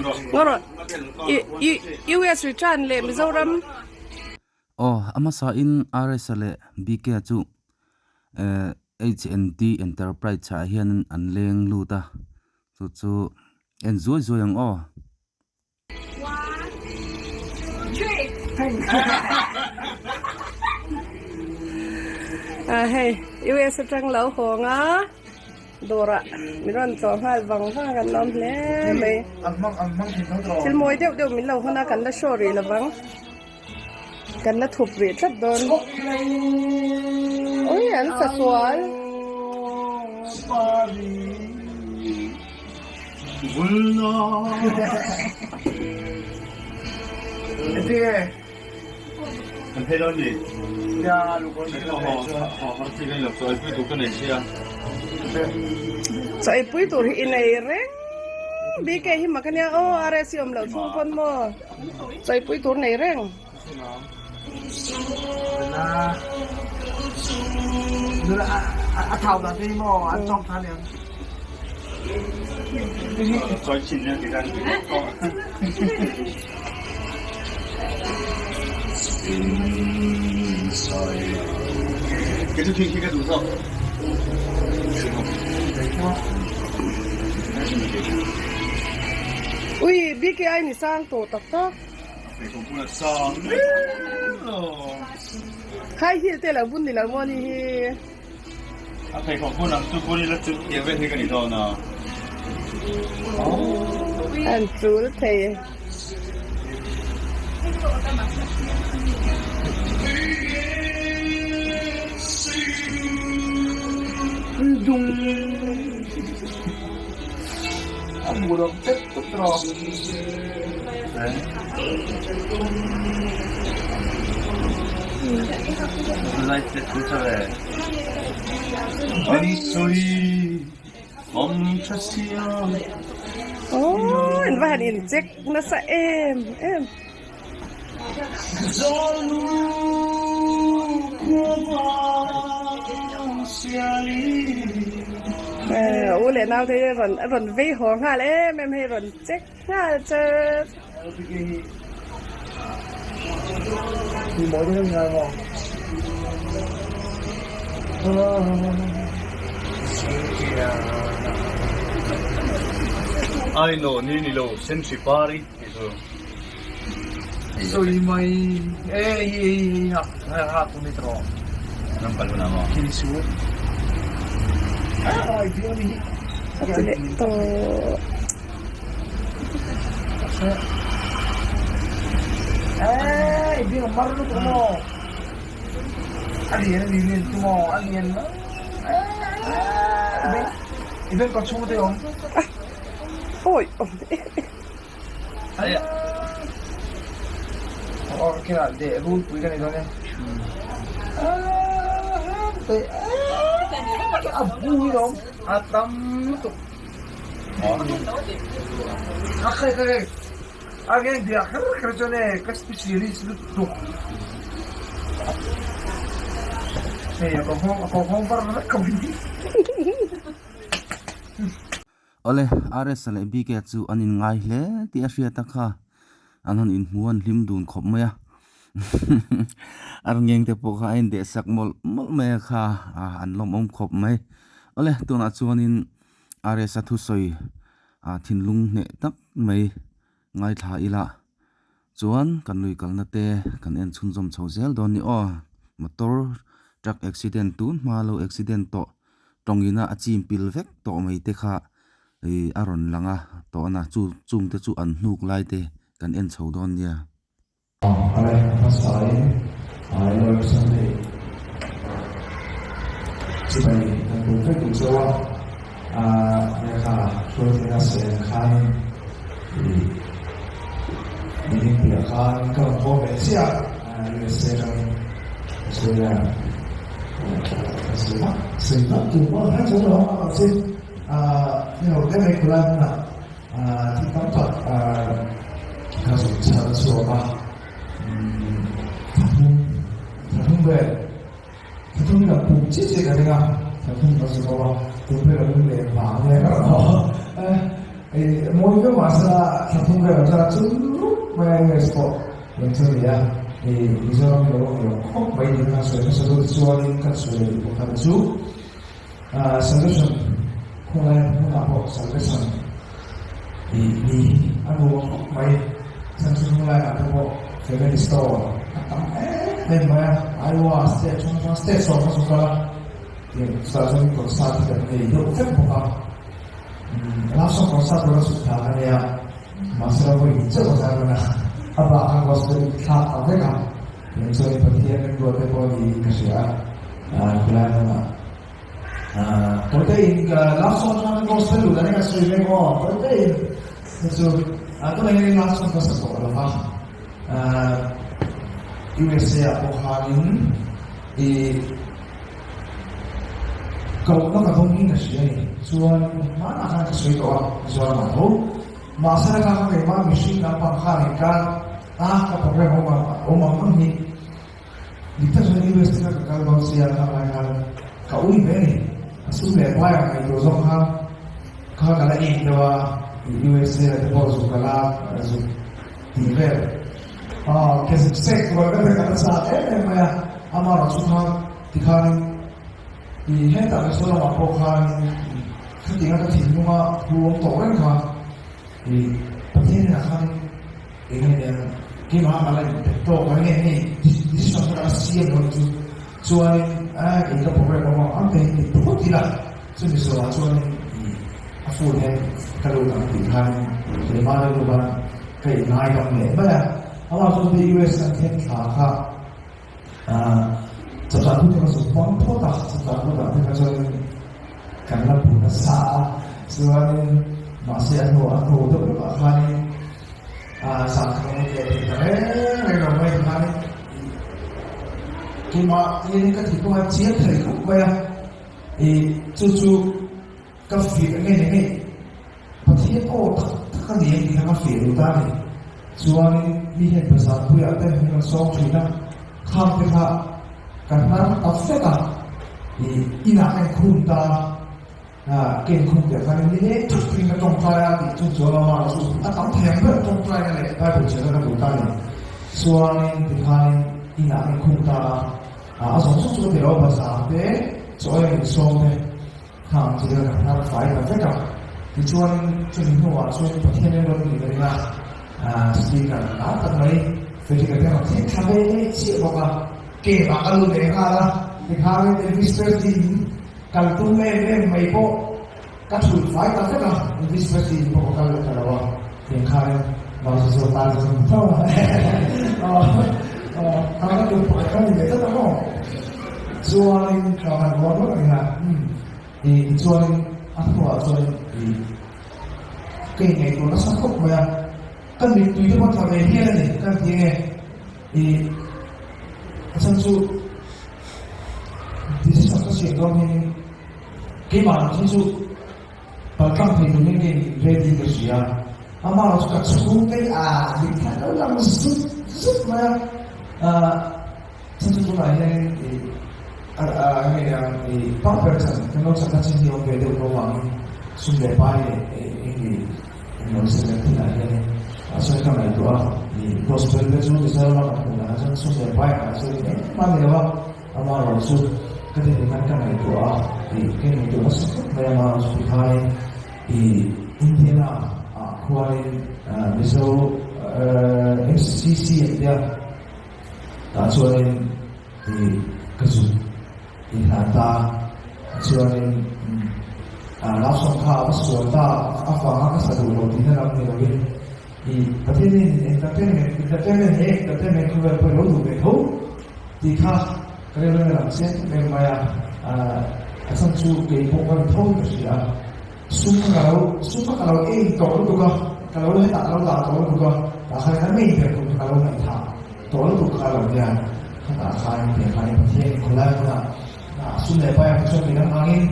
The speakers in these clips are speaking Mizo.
Ngawrawh US return leh Mizoram. Aw, a hmasain RS-a leh BK-a chu HNT Enterprise-ah hian an leng lut a, chu chu en zuai zuai ang aw. Hei US atang lo hawng a dawrah min rawn tlawh nghal vang vang an awm hle mai thil mawi deuh deuh min lo hawn a kan la show rih lovang kan la thup rih tlat dawn ui an sa sual. Chaw eipui tur hi i nei reng BK hi mak ania aw RS hi awm loh chhung pawn maw chaw eipui tur nei reng. Ui BK ai ni sang tawh tak tak. High heel te lo bun ni lo maw ni hi. A pheikhawk bun ang chu bun ila chu tiang vel hi ka ni dawn a. An chul thei. Aww in va han in check nasa em em. U leh nau te hi a rawn vei haw nghal em em hei rawn check nghal chep. Aino ni ni lo senhri pari tih chu. Sawi mai e hei hei hei ha ha tu ni tawh ram kal hunah maw thil chu ai biang ni hi a ti leh tawh e biang mar lutuk maw a lian a ni lian chu maw a lian i beng kawt chhung te awm awi Awle, RS leh BK chu an inngai hle tih a hriat a kha. An han inhmu an hlim dun khawp mai a. A rngeng te pawh kha a indeh sak mawlh mawlh mai a kha, an lawmawm khawp mai. Awle, tunah chuanin RS a thusawi thinlung hneh tak mai ngaithla ila chuan kan lui kalna te kan en chhunzawm chho zel dawn ni aw. Motor truck accident tun hma lo accident tawh tawngina a chim pil vek tawh mai te kha ih a rawn lang a tawhna chu chung te chu an hnuk lai te kan en chho dawn nia. Ale hmasain Lord Sunday chibai kan bul vek duh chauh a, lehkha hruaitena sawi ang khanin ih meeting piah khan ka rawn haw ve chiah a, USA atangin Australia ka sawi vak sawi vak tur pawh a hre chuang lo a mahse ni ho te mai khulai hmunah Thil tam tak ka zuk chhar chhuak a, thlathum, thlathum vel, thlathum hi kan pum chiah chiah ka ring a, thlathum ka zuk a, tum phei ka lung leh vang ania ka rawn haw. Mawi viau mahsela thla thum vel ang chuan a chum rup mai a US pawh eng chu a ni a, Mizoram hi lo awm lo khawp mai tih kha sawi hmasa deuh chuanin kan sawi leh duh pakhat chu Salvation khawlai hmunah pawh Salvation tih ni hi a nuam khawp mai. Chhan chu hnulaiah te pawh family store a tam em em mai a, Iowa state hrang hrang state sawm kha chu kal a, tiang chutah chuan concert hi kan nei deuh vek bawk a. Last song concert pawh ka chhuk thla ka nia, mahse la vawi hnih chauh ka zai hman a, a bak khan gospel in thlak ta vek a, tiang chuan Pathian remruat te pawh niin ka hria a, khulai hmunah. Tawite in ka love song atang khan gospel luh dan hi ka sawi vek aw, tawite in hei chu tunah hian love song ka sa tawh lo va, USA ah pawh khanin i kohna ka dawng hi ka hria a ni, chuan hmanah khan ka sawi tawh a Mizoramah tho mahse la kha keimah mihring lampang khan in ka a ka program awm ang awm ang ang hi Dik tak chuan US te kha ka kal dawn sia kha lai khan ka ui ve a ni. A sum leh pai ang ngaihtuah zawk kha kha ka la in deuh a, USA te pawh zuk ka la zuk tih vel. Aw ke zuk sek rual ka ka la chak em em mai a, amaherawh chu kha tikhanin i hetah Mizoramah pawh khanin khatianga ka thinlunga thu awm tawh reng kha i Pathian inah khanin Eng nge nia keimah a la inpek tawk a, enge hei decision kha ka la siam lo chu chuanin a kei ka program awm ang ang te hi ti phut ila chumi zawhah chuanin i a full hian ka lut ang tih khanin keimah rilru khan ka inngaidam leh mai a, amah chu te US kan thlen thla kha chawchah thu te kha zuk hmang phawt a, chawchah kutah te kha chuanin kan la bu nasa a, chuanin mahse a hnu a hnu deuh lawkah khanin zan khat a mut leh thei ta reng reng lo mai tikhanin keimah hianin ka thinlung a chiang thei khawp mai a, ih chu chu ka fiah nge ni nge Pathian aw tak tak a ni ang tih kha ka fiah duh ta a ni. Chuanin mi hian bazar puiah te min rawn sawm thin a, khang te kha ka hnar ta fek a, ih inah ka inkhum ta a, ka inkhum piah khanin ni leng thak thakin ka tawngtai a tih chu chuan lama chu a tam thei ang ber tawngtaina leh Bible chhiarna ka duh ta a ni. Chuanin tikhanin inah ka inkhum ta a, a zawng zawng chu ka ti lo a, bazar te chaw ei a insawm te, Khang chu ka hnar fai ta vek a, tichuan chumi hnuah chuan Pathian in rawn nih ka ring a, speaker lar tak mai Frederick-a te rawn thleng thla ve leh chiah bawk a, cave ah ka lut leh nghal a, tikhanin Elvis Presley in kal tum em em mai pawh ka thulh fai ta vek a, Elvis Presley in pawh ka kal leh ta lo a, tiang khanin Mauzi zawk tan chu ka hmu tho a, a ka tum pakhat kha ni ve tlat ang aw. Chuanin ka han rual rual reng a, ih tichuanin a hnuah chuanin ih ka inngaihtuah nasa khawp mai a, ka mittui te pawh tla ve hial a ni ka ti nge ih a chhan chu decision ka siam dawn hianin keimah lam hi chu paltlang thei turin ka in ready ka hria a, amah erawh chu ka chhungte hi a dik thlai lo lang zut zut mai a, ah. Chhan chu tunah hianin ih a enge nia ih pa ber chan kan lo chakna chin hi a awm ve deuh tawh avangin sum leh pai leh eng ih eng lo sem leh thinah hianin a sawi ka ngaihtuah a ih gospel te chu Mizoram a kan hmuh danah chuan sum leh pai angah chuan engmah a ni lo a, amaherawh chu ka ti nih khan ka ngaihtuah a ih ka ngaihtuah nasa khawp mai a amaherawh chu tikhanin ih Indiana ah khuanin Mizo MCC an tia. Tah chuanin ih ka zuk i hlan ta a, chuanin love song kha a va sual ta a vanga ka sa duh lo tihna lam ni lovin ih Pathianin entertainment entertainment he entertainment khawvel pawh i lo duh ve tho tih kha ka rilru a lang chiang em em mai a, a chhan chu kei pawh ka ni tho in ka hria a. Sum kha ka lo sum kha ka lo ein tawh lutuk a, ka lo hetah ka lo dah tawh lutuk a, tah khan ka main ber tum kha ka lo ngaihthah tawh lutuk kha lo nia, khatah khan piah khan Pathian in khawlai hmunah sum leh pai ang te chuan midang angin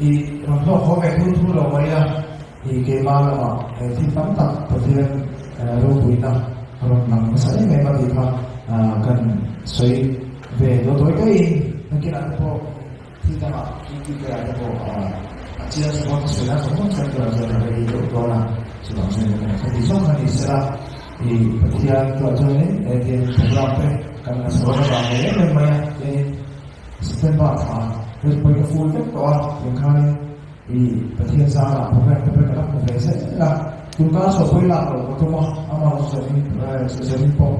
i rawn hlawk haw ve thur thur lo mai a, i keimah lamah thil tam tak Pathian ropuina rawn lang nasa em em a tih kha kan sawi ve dawt dawi dawiin nakinah te pawh. Thil dangah YouTube te ah te pawh a chiang zawng a ka sawi na zawng zawng chuan tunah chuan ka rei deuh dawn a. Chuvang chuan kan kha ti zawk kha ni sela i Pathian tuah chuanin hetiang program te kan la chho avang ve em em mai a, tiangin September thla te pawhin ka full vek tawh a, tiang khanin i Pathian zarah program te pawhin ka la hmu ve zel a, tunkar chhuah pawhin lak loh ka tum a, amah chu zanin zanin pawh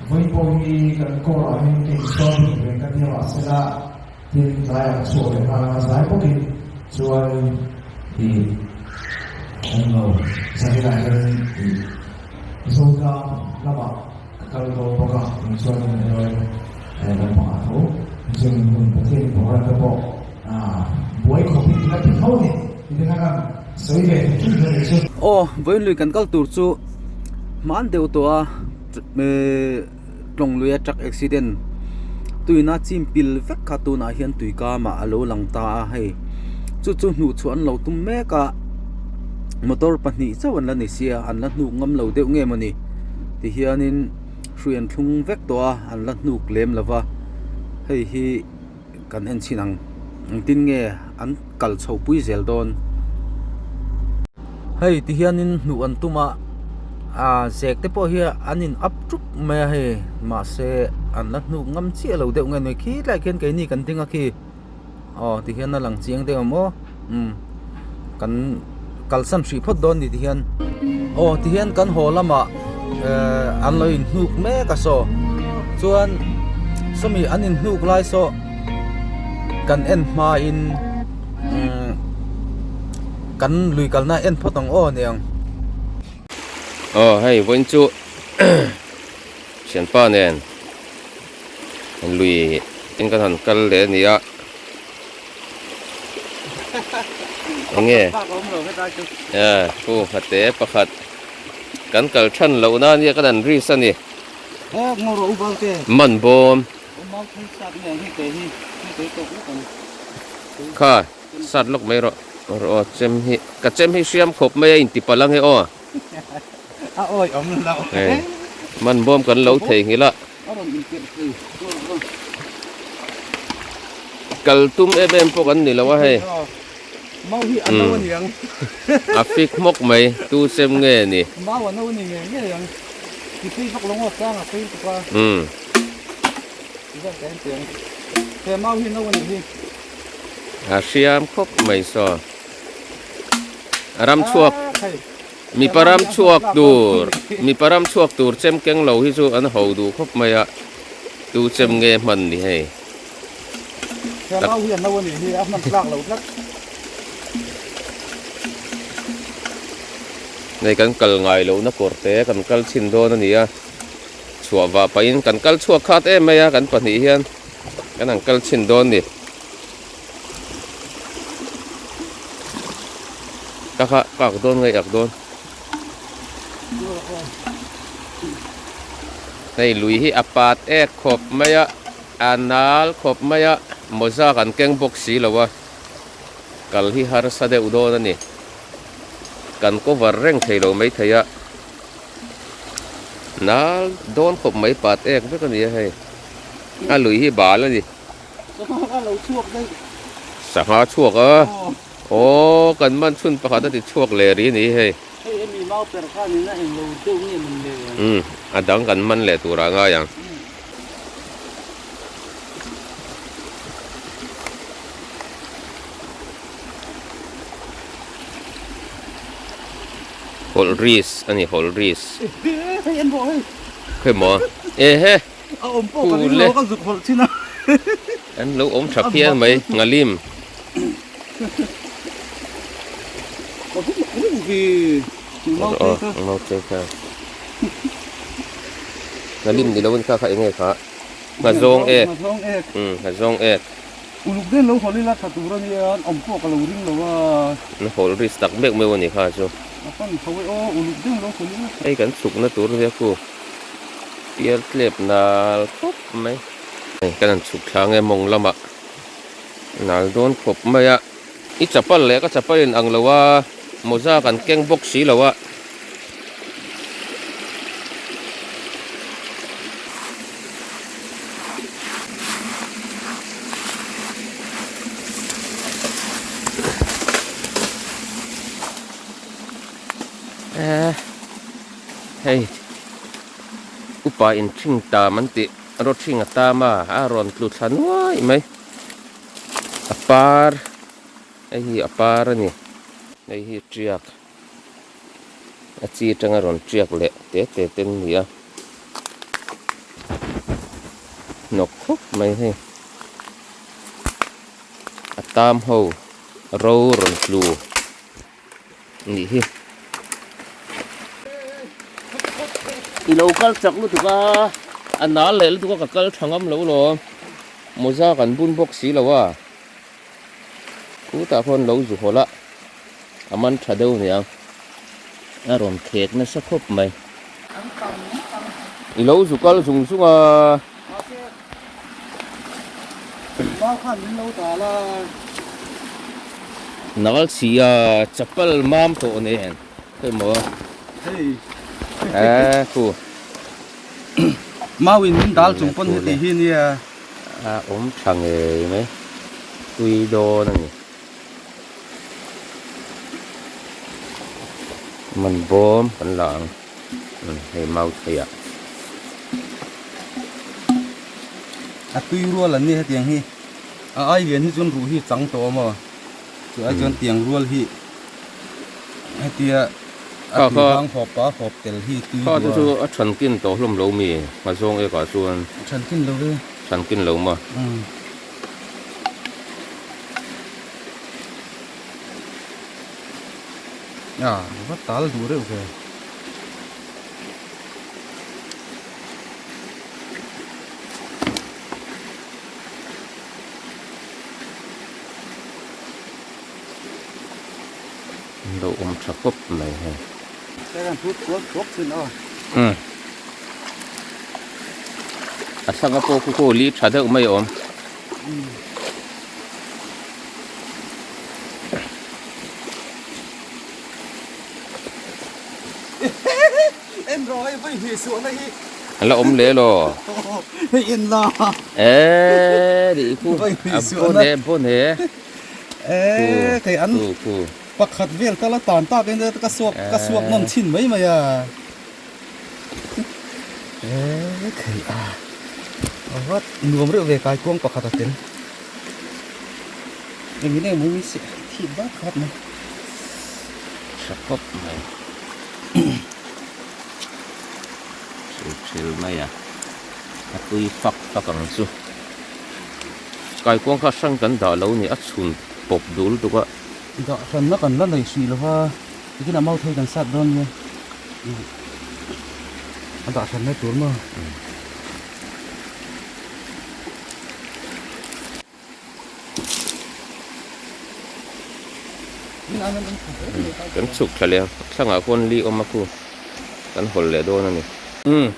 vawiin pawh hi kan court ah hian ka install bik reng ka tia mahsela tin tlaiah ka chhuah leh nghal anga zai bawkin chuanin i englo zaninah hian i Zotlang lamah ka kal dawn bawk a tin chuanin erawhin lampangah tho chuanin hun Pathianin program te pawh buai khawpin ka ti tho a ni tih te kha kan sawi ve thei thin a nih chu. Aw vawiin lui kan kal tur chu hman deuh tawh a tlawng lui a truck accident tuina chim pil vek kha tunah hian tui kamah a lo lang ta a hei chu chu hnuh chhuah an lo tum mek a motor pahnih chauh an la ni sia an la hnuk ngam lo deuh nge mawni ti hianin hrui an thlung vek tawh a an la hnuk lem lo va hei hi. Kan en chhin ang engtin nge an kal chho pui zel dawn. Hei ti hianin hnuh an tum a ah zek te pawh hi an in up ṭup mai a hei mahse an la hnuk ngam chiah lo deuh nge ni khilaiah khian keini kan ding a khi aw ti hian a lang chiang deuh ang maw umm kan kalsan hrih phawt dawn ni ti hian aw ti hian kan haw lamah ehh an lo inhnuk mek a saw chuan sawmi an inhnuk lai saw kan en hmain umm kan lui kalna en phawt ang aw niang. Aw hei vawiin chu thianpa nen lui in kan han kal leh a ni a. Enge thu hate pakhat kan kal than loh na ania kan an risk a ni man bawm kha sat lawk mai rawh rawh aw chem hi ka chem hi hriam khawp mai a inti palh ange aw man bawm kan lo theihnghilh a. Kal tum em em pawh kan ni lo a hei. A fik hmawk mai tu chem nge ni. A hriam khawp mai saw. A ram chhuak. Mipa ram chhuak tur, mipa ram chhuak tur chem keng lo hi chu an ho duh khawp mai a, tu chem nge hman ni hei. Hei kan kal ngai lohna kawr te kan kal chhin dawn a ni a, chhuah vah pahin kan kal chhuak khat em mai a kan pahnih hian kan han kal chhin dawn ni. Ka kha ka ak dawn nge i ak dawn hei lui hi a pat ek khawp mai a a nal khawp mai a mawza kan keng bawk si lo a kal hi harsa deuh dawn a ni kan cover reng thei lo mai thei a nal dawn khawp mai pat ek vek a ni a hei a lui hi bal a ni. Sangha chhuak a aw kan man chhun pakhat a ti chhuak leh ri ni hei umm a dang kan man leh tur ah ngai ang. Hawlh ris a ni hawlh ris khawimaw ehe. A awm pawh ka ring lo ka zuk hawlh thin a. An lo awm tha phian mai ngalim. Ngalim ni lo in kha kha enge kha nghazawng ek. Umm nghazawng ek. Uluk den lo hawlh ila tha tur a nia an awm pawh ka lo ring lo a. An hawlh risk tak mek meuh a ni kha chu. A pan tho e aw uluk den lo hawlh ila. Hei kan chhukna tur nia khu. Pial tlep nal khawp mai. Hei kan han chhuk thla nge mawng lamah nal dawn khawp mai a. I chapal leh ka chapal in ang lo a, mawza kan keng bawk si lo a. Hei upa in ṭhing tam an tih rawṭhing a tam a, a rawn tlu thla nuai mai. A par hei hi a par a ni. Hei hi ṭiak a chi atanga rawn ṭiak leh te te te an ni a. Hnawk khawp mai hei. A tam ho ro rawn tlu nih hi. I lo kal chak lutuk a, a nal leh lutuk a ka kal tha ngam lo lawm. Mawza kan bun bawk si lo a, khutah khawn lo zu hawlh a, a man tha deuh aniang. A rawn khek nasa khawp mai. I lo zu kal zung zung a. Nal si a chapal mam tawh nen hei maw eh khu Mau in min dal chung pawn heti hi nia. A awm tha ngei mai tui dawn a ni. Man bawm kan la ang. Hei mau thei ah. A tui rual an ni hetiang hi. A ai lian hi chuan ruh hi chang tawh a maw? Chu ai chuan tiang rual hi hetia a tui hang hawp a hawp tel hi tui duh a. Kha chu a than kin tawh hlawm lo mi hmazawng ek ah chuan. A than kin lo e. Than kin lo maw? A va tal duh reuh ve. Lo awm tha khawp mai hei. A thlang a pawh khu khu li tha deuh mai a awm. La awm leh law. Hei en la. Eee ri khu a bon e bon e. Eee kei an pakhat vel ka la tan tak in ka suak ka suak nawn chhin mai mai a. Eee kei a vat nuam reuh ve kai kuang pakhat a tel. Engin emaw hi thih vat vat mai. Tha khawp mai. Thil thil mai a. A tui fak fak ang chu. Kaikuang kha hrang kan dah lo ni a chhun pawp dul tuk a. Dah hranna kan la nei hrih lo va, tikin a mau thei kan sat dawn nia. A dah hranna tur maw. Kan chhuk thla leh a thlangah khuan li awm a khu kan hawl leh dawn a ni. Umm.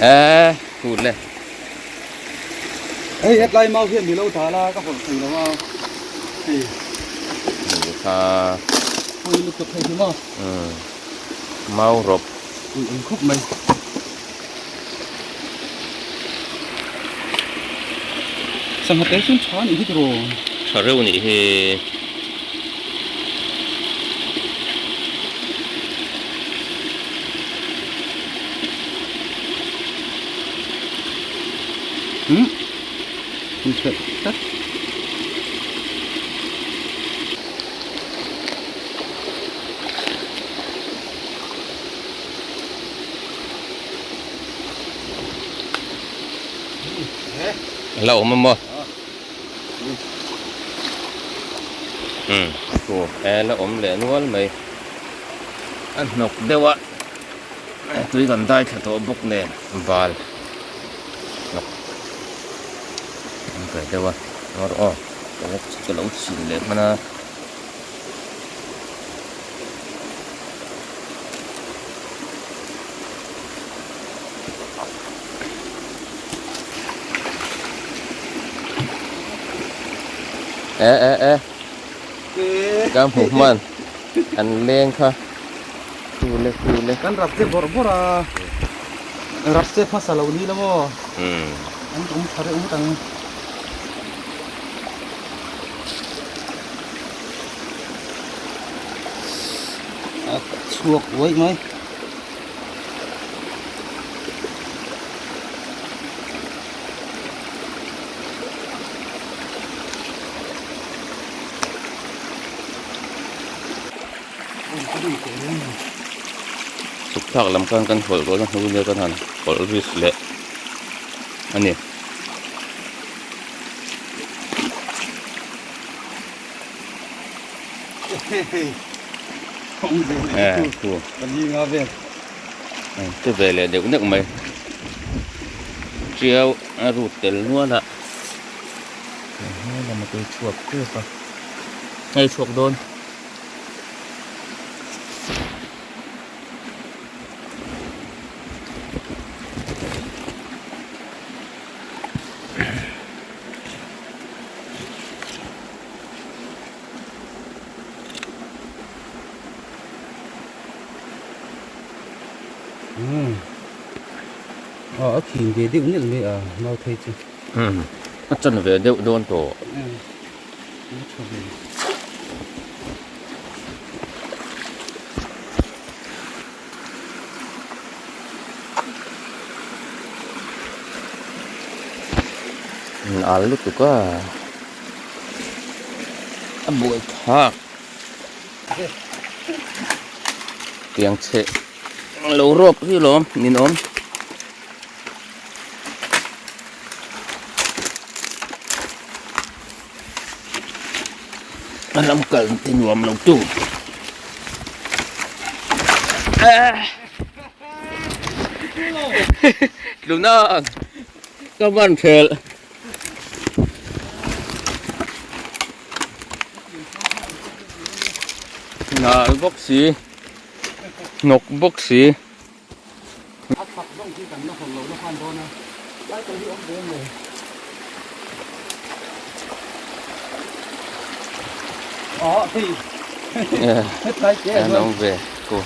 Eee phut le. Hei hetlai mau hian milo ta la ka hawlh thei lo a hei. Hei kha. Pui lutuk hei hi maw. Umm mau rawp. Ui awm khawp mai. Sangha tel chuan tha anih hi tiraw. Tha reuh anih hi. Umm in hrelh tlat. La awm a maw? Umm khu e la awm leh nual mai. A hnawk deuh a tui kan dai thla tawh bawk nen bal hnawk an kai deuh a aw ka lo chhin leh hman a. E e e ka hmuh hman an leng kha. Kule kule. Kan rap te bawrh bawrh a, rap te hmasa lo ni la maw? An awm tha reuh ngawt ang. A chhuak uaih mai. Chhuk thlak lam khan kan hawlh rual a hnu nia kan han hawlh risk leh a ni. Che ve leh deuh neuh mai tiau a rut tel nual a helam a tui chhuak tep a hei chhuak dawn. A khin ve deuh nelh mai a mau thei chu. A chan ve deuh dawn tawh. A tha ve. Al lutuk a a buai thlak tiang chhe lo rawp hi lawm ninawm. A lam kal ti nuam lo tu. Tluna ka van thel. Nal bawk si, hnawk bawk si. A chhak zawng khi kan la hawn lo na khan dawn a, lai te hi awm ve em le? Aw hei hetlai te an awm ve ko.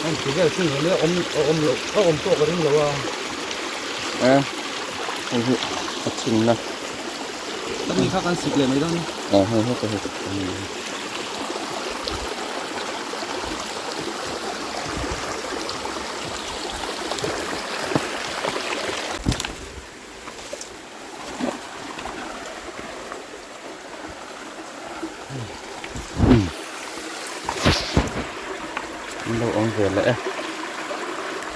An ti vel thung lo awm awm lo a awm pawh ka ring lo a. A hei hi a chhinna. Ka ni kha kan sik leh mai dawn a. Aw hei heta hi. An lo awm ve leh e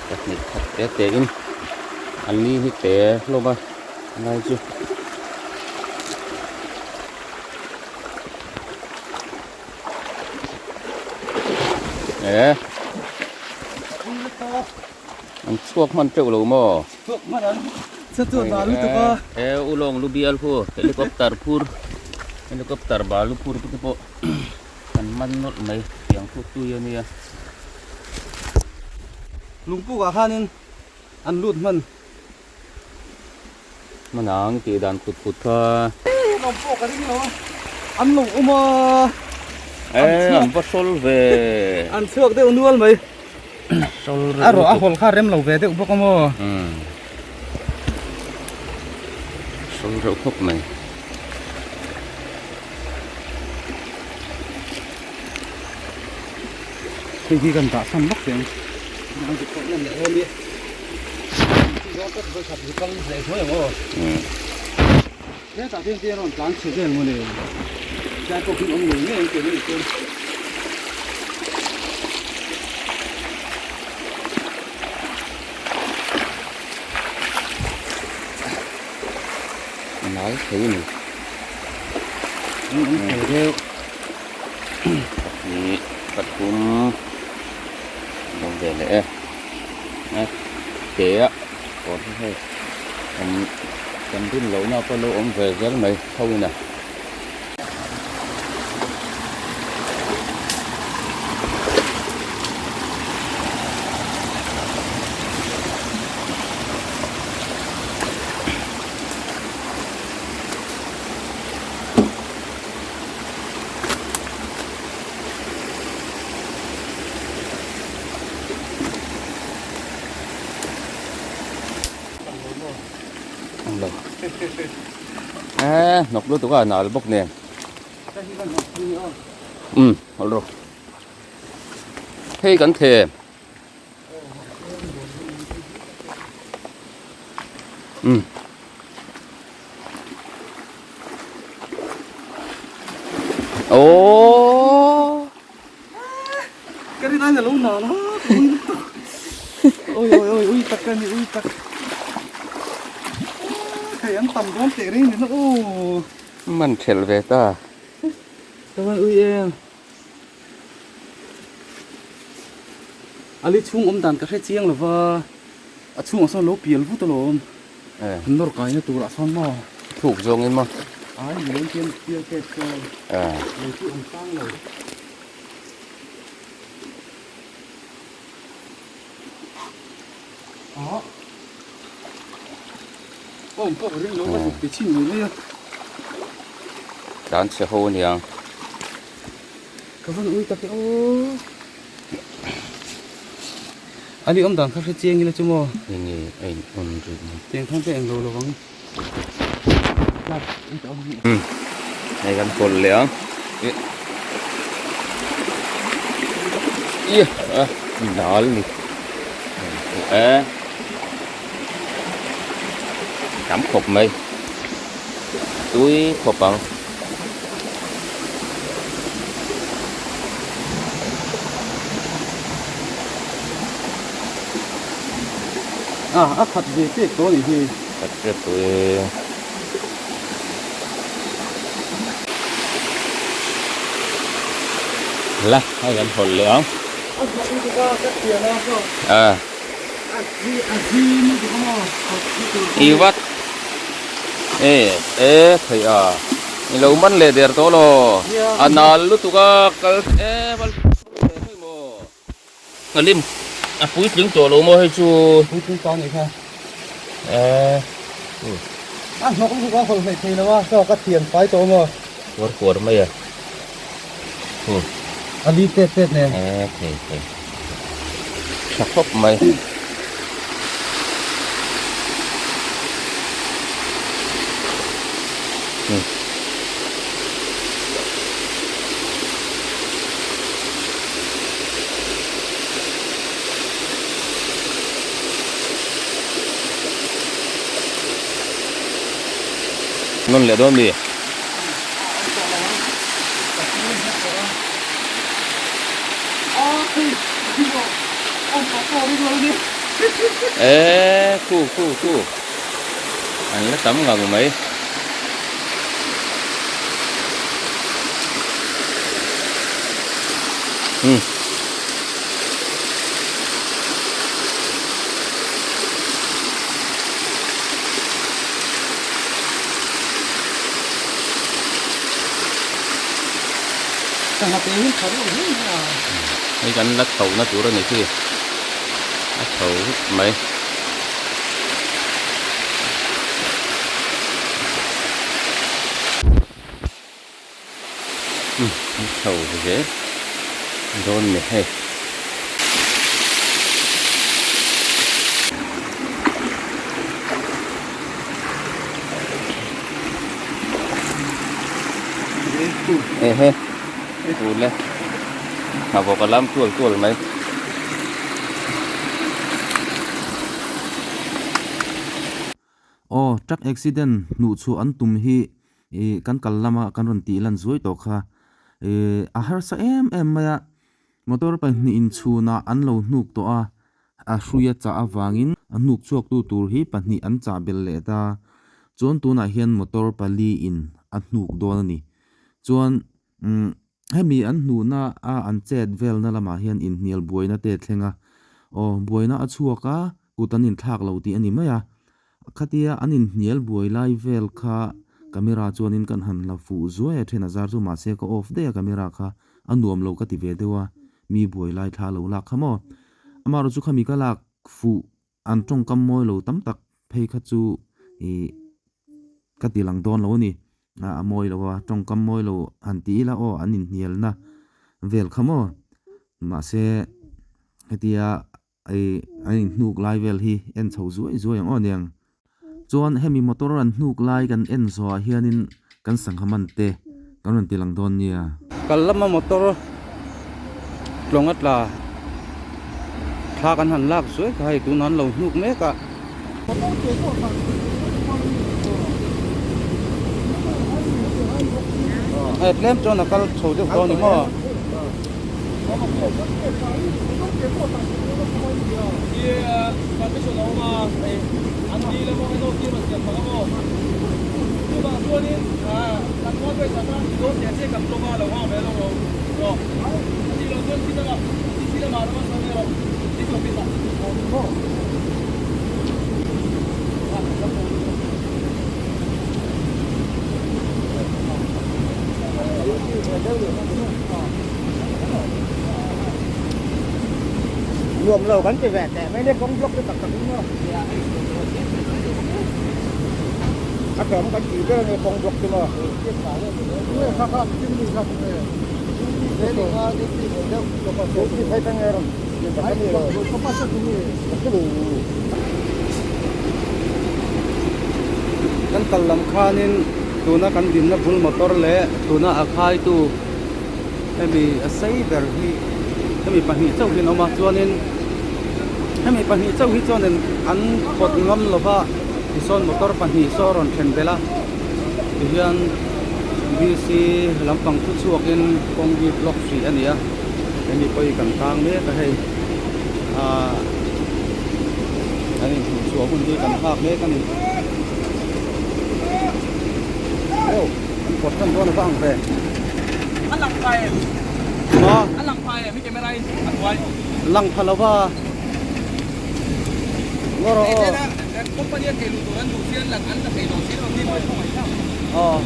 pahnih khat te te in an ni hi te hlawm a lai chu. An chhuak hman teuh lo maw? Chhuak hman an che chu dan lutuk a. E ulawng lu bial khu helicopter phur helicopter balu phur te pawh kan man nawlh mai tiang khu tui a nia. Lungpuk ah khanin an lut hman. Hmanang tih dan khut khut kha. An pawh ka ring lo a, an lo awm a. E an va sawl ve. An chhuak deuh nual mai. A rawh a hawl kha rem lo ve deuh bawk a maw. Sawl reuh khawp mai. Hei hi kan dah san vak teh ang. An zuk tawh em leh dawn i. Chi zawng tak vawi khat zu kal leh zuai ang aw. Hetah te hian rawn tlan chhe vel maw le. Tlai pawh khi awm ngei ngei ang tih mai chuan. Nal thei a ni. An awm thei deuh. Pahnih pathum an awm ve leh e a ke a kawr hi hei awm kan rin loh na pawh lo awm ve zel mai tho in a. lo. Eee hnawk lutuk a nal bawk nen. Umm hawlh rawh. Hei kan thlem. Umm. Aww. Ka rin ain alo nal a ui lutuk. Oi oi oi ui tak ka ni ui tak. Hei an tam dawn teh reng ni na aw. Man thelh ve ta. Ka van ui em. A li chhung awm dan ka hre chiang lo va, a chhungah sawn lo pial vut alawm. An nawr kaina turah sawn maw? Thuk zawngin maw? Ai, mi lo pial pial tep chuan lo chu awm sang lo. Ah. Awm pawh ka ring lo, ka zuk ti chhin mai mai a. Tlan chhe ho aniang. Ka van ui tak e aw. A ni awm dan kha hre chiang ila chu maw? Enge a in on rih ni? Tiang thang te englo lo ang. Umm hei kan kawlh leh ang. Ih a nal ni. E tam khawp mai. Tui khawp ang. A a khat ve pek tawh a nih hi. Khat pek tawh e. La hei kan hawlh leh ang. A hnawh lutuk a ka thian a saw. A. A zi a zim lutuk a maw khat lutuk. I vat. E e theih a i lo man leh der tawh law a nal lutuk a kal e val thei maw ka lim a puitling tawh lo maw hei chu puitling tawh anih kha e a hnawk lutuk a hawlh hleih thei lo a saw ka thian fai tawh maw kuar kuar mai a hu a li tet tet nen e thei thei tha khawp mai. Ngon leh dawn mi. Eee khu khu khu an la tam ngang mai. Hmm. Hei kan la chho na tur a ni khi a chho huk mai. A chho zel dawn ni hei. Ehe ule nghavawk a lam tual tual mai. Aw truck accident hnuh chhuah an tum hi ih kan kal lama kan rawn tih lan zuai tawh kha ih a harsa em em mai a motor pahnih inchhunah an lo hnuk tawh a a hruia chah avangin a hnuk chhuak tu tur hi pahnih an chah belh leh ta chuan tunah hian motor pali in a hnuk dawn a ni chuan umm hemi an hnuhna a an chet velna lamah hian inhnial buaina te a thleng a aw buaina a chhuak a kut an inthlak lo tih a ni mai a khatia an inhnial buai lai vel kha camera chuanin kan han la fuh zuai a then a zar chu mahse ka off daih a camera kha a nuam lo ka ti ve deuh a mi buai lai thla lo lak kha maw amaherawhchu khami ka lak fuh an tawngkam mawi lo tam tak phei kha chu ih ka ti lang dawn lo a ni a mawi lo a tawngkam mawi lo han ti ila aw an inhnialna vel kha maw mahse hetia ih an inhnuk lai vel hi en chho zuai zuai ang aw aniang. Chuan hemi motor an hnuk lai kan en zawhah hianin kan sangha man te kan rawn ti lang dawn nia. Kal lama motor tlawng a tla thla kan han lak zuai kha hei tunah an lo hnuk mek a. Hei tlem chuan a kal chho deuh dawn ni maw? Nuam lo kan ti ve teh mai nia kawng block te tak tak in maw a tlawm kan tih ber ania kawng block te maw Kan kal lam khanin tuna kan dinna bul motor leh tuna a khaitu hemi a sei ber hi hemi pahnih chauh hi an awm a chuanin hemi pahnih chauh hi chuanin an kawt ngam lova tisawn motor pahnih saw a rawn then belh a tihian bc lampang thu chhuakin kawng hi block hrih a ni a hemi pawh hi kan tang mek a hei ahh an inhmuh chhuah hun hi kan nghak mek a ni. An pawt tan dawn a va ang ve. A lang pha em? Maw? A lang pha em? I camera in a hnuai. Lang pha lo va. Ngaw rawh aw. Company a thei luh tur an duh si an la an la thei lo si lo ni pawh khawngaih thlak. Aw.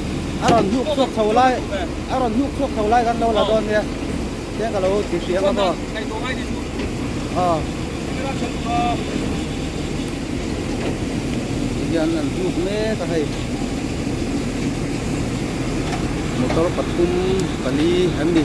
A rawn hnuk chhuak chho lai a rawn hnuk chhuak chho lai kan lo la dawn nia. Tiang ka lo ti hriang a maw. Ngaihtuah ngai ni chu. Aw. Camera tha luh a. Tihian an hnuk mek a hei. Motor pathum pali an ni.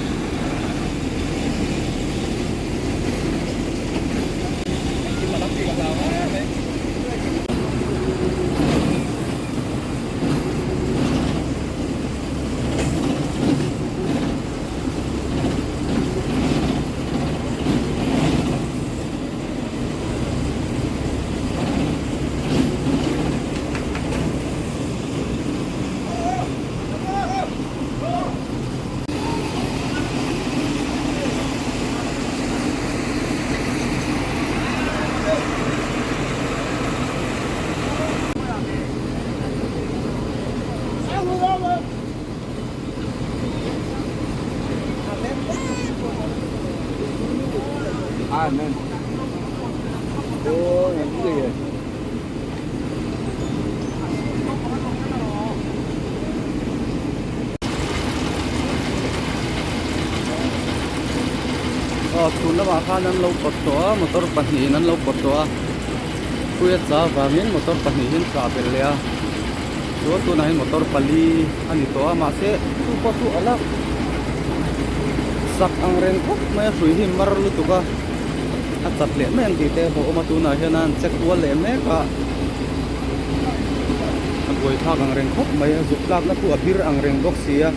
Aw chhun lamah khan an lo pawt tawh a motor pahnihin an lo pawt tawh a puia cha vangin motor pahnihin chah belh leh a chuan tunah hian motor pali a ni tawh a mahse chu pawh chu a la sak ang reng khawp mai a hrui hi mar lutuk a. A chat leh mai ang tih te hlauhawm a tunah hian a an check kual leh mek a a buai thlak ang reng khawp mai a zuk tlakna chu a bir ang reng bawk si a.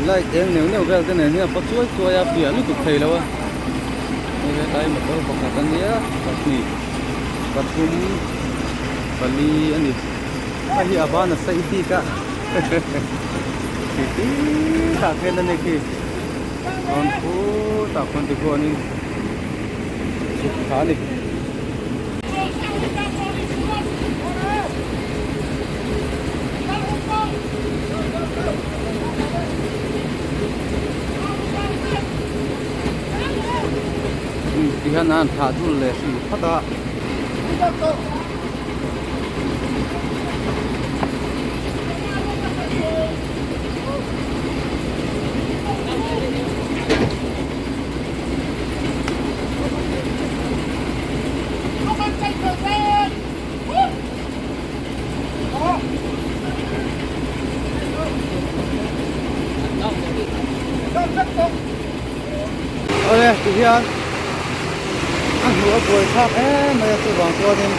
Light eng neuh neuh vel te nen hian a paw chuai chuai a fiah lutuk thei lo a hei hetlai motor pakhat a nia pahnih pathum pali a ni hei hi a ban a saih bik a khi tah khian a ni khi rawn khutah khuan tikhuanin chhuk thla a ni. Ti hian an thlah dul leh hrih phawt a. Awle tihian a hmuh a buai thlak em mai a chuvang chuanin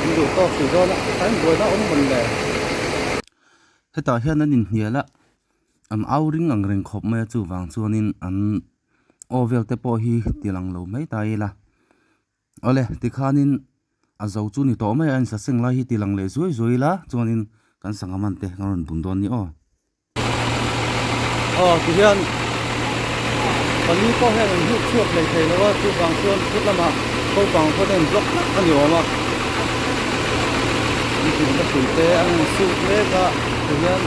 an duh tawk hrih dawn a tlai buaina a awm mawn le. Hetah hian an inhnial a, an au ring ang reng khawp mai a chuvang chuanin an aw vel te pawh hi ti lang lo mai ta ila. Awle tikhanin a zo chu ni tawh mai a, a insaseng lai hi ti lang leh zuai zuai ila chuanin kan sangha man te kan rawn bun dawn ni aw. Aw tihian pali pawh hian an hnuk chhuak hlei thei lo a chuvang chuan phut lamah naupang pawh te an block tlat a ni awm a an hmuhna hrui te an han sut mek a tihian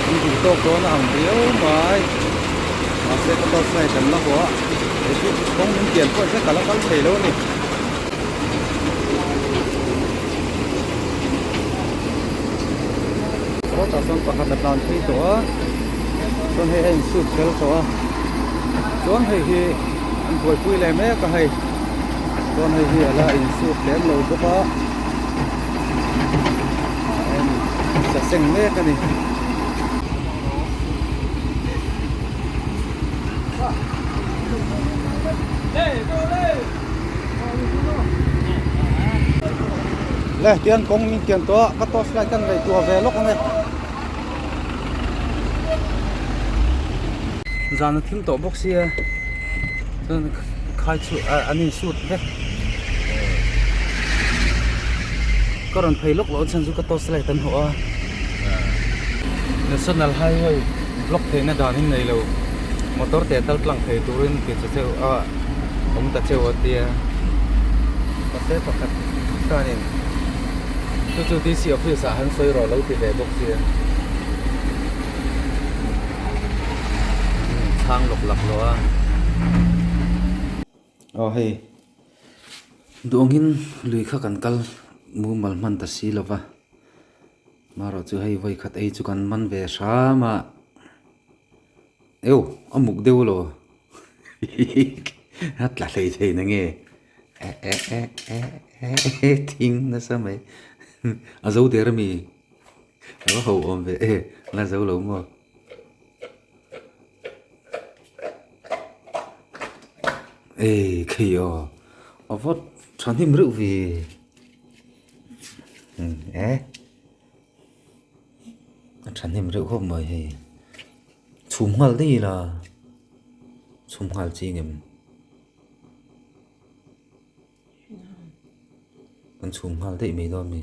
an duh tawk dawn a ang riau mai mahse ka torch light an la haw a hei chu kawng min kian pawh se ka la kal thei lo a ni. Sawtah chuan pakhat a tlan phei tawh a chuan hei a insut fel tawh a chuan hei hi an buaipui leh mek a hei chuan hei hi ala insut lem lo bawk a a in sa seng mek a ni. Le tian kawng min kian tawh a ka torch light kan ngaihtuah ve lawk ang e zan a thim tawh bawk sia chuan khai chu an in sut vek ka rawn phei lawk loh chhan chu ka torch light an hawh a national highway block theihna dan in nei lo motor te tal tlang thei turin ti che cheu a awm ta cheu a tia mahse pakhat khanin chu chu D_C office ah han sawi rawh lo ti ve bawk sia chhang lawk lak lo a. Aw hei duangin lui kha kan kal mumal hman ta si lo va marawh chu hei vawi khat ei chu kan man ve hram a eu a muk deuh lo a tla hlei thei na nge eh eh eh eh eh thing nasa mai a zo der ami a va ho awm ve e la zo lo maw. Ei khi aw a va thahnem reuh ve e a thahnem reuh khawp mai hei chhum nghal daih ila chhum nghal chi ngem kan chhum nghal daih mai dawn a mi.